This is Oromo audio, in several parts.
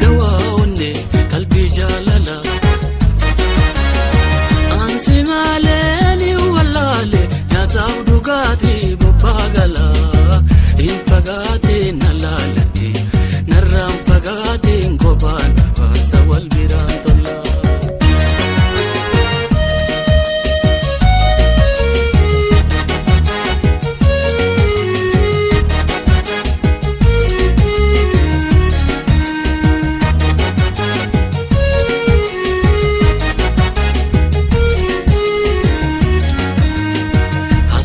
Dawaa qalbii jaalala. Ansi malee ni wallaale nyaataaf dhugaatii bobbaa gala. Hin fagaatiin na laalatti narraan fagaatiin kophaan hawaasa wal biraan tola.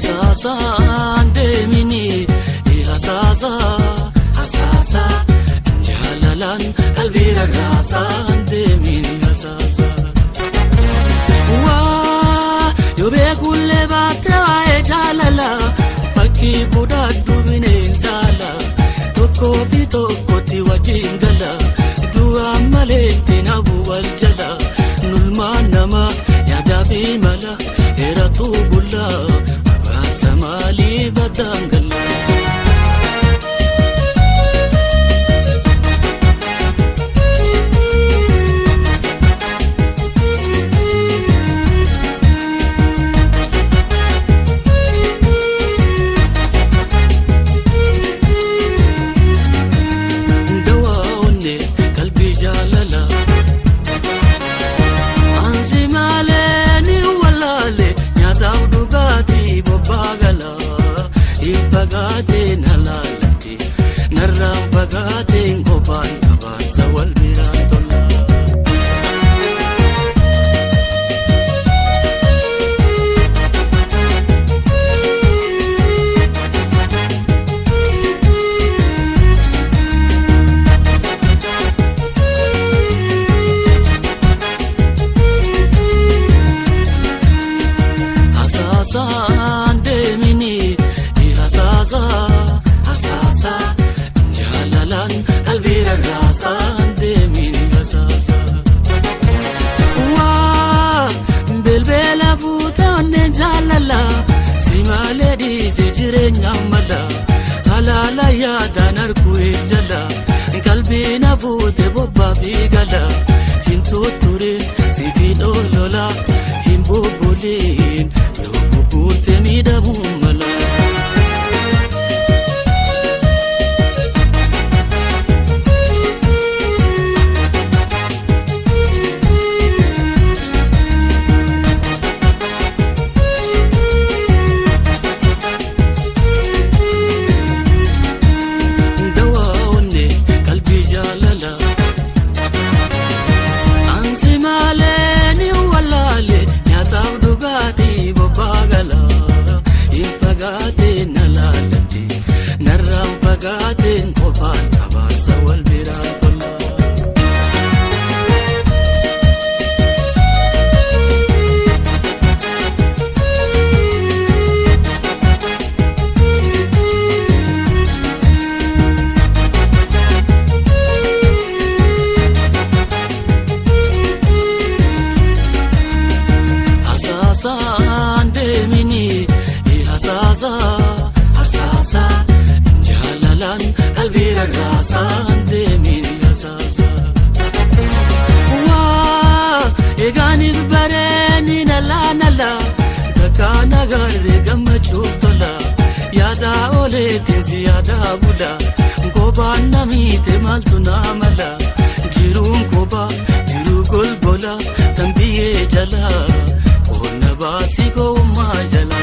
Hasaasaan deemini hasaasa hasaasa jaalalaan qalbii ragaasaan deemini hasaasa. Waa yoo beekullee baatte waa'ee jaalala fakkii fudhadhu bineensaala tokkoo fi tokkotti wajjin gala du'aan malee itti nafu wal jala nulmaan nama yaadaa fi mala dheeratu bulla hawaasa maaliif addaan gala. Dawaa onnee qalbii jaalala. Ansi malee ni wallaale nyaataaf dhugaatii bobbaa gala. Hin fagaatiin halaalatti narraan fagaatiin kophaan abaarsa wal biraan tola. Hasaasaan deemini hasaasa hasaasa jaalalaan qalbii ragaasaan deemini hasaasa. Waa bilbila fuute onneen jaalala si malee dhiise jireenya mala halaala yaadaan arguu jala qalbii na fuute bobbaa fi gala hin tutture si fi dholola hin bubbuliin yoo bubbulte miidhamuu mala. Dawaa onnee qalbii jaalala. Ansi malee ni wallaale nyaataaf dhugaatii bobbaa gala. Hin fagaatiin na laalatti narraan fagaatiin kophaan abaarsa wal biraan tola. Hasaasaan deemini hasaasa hasaasa jaalalaan qalbii ragaasaan deemini hasaasa. Waa eegaaniif bareeni nala nala takka nagarree gammachuuf tola yaadaa oolee ziyaadaa bula kophaan namiite maaltu naa mala jiruun kophaa jiruu golbola tan biyyee jala qonna baasii gowwummaa jala.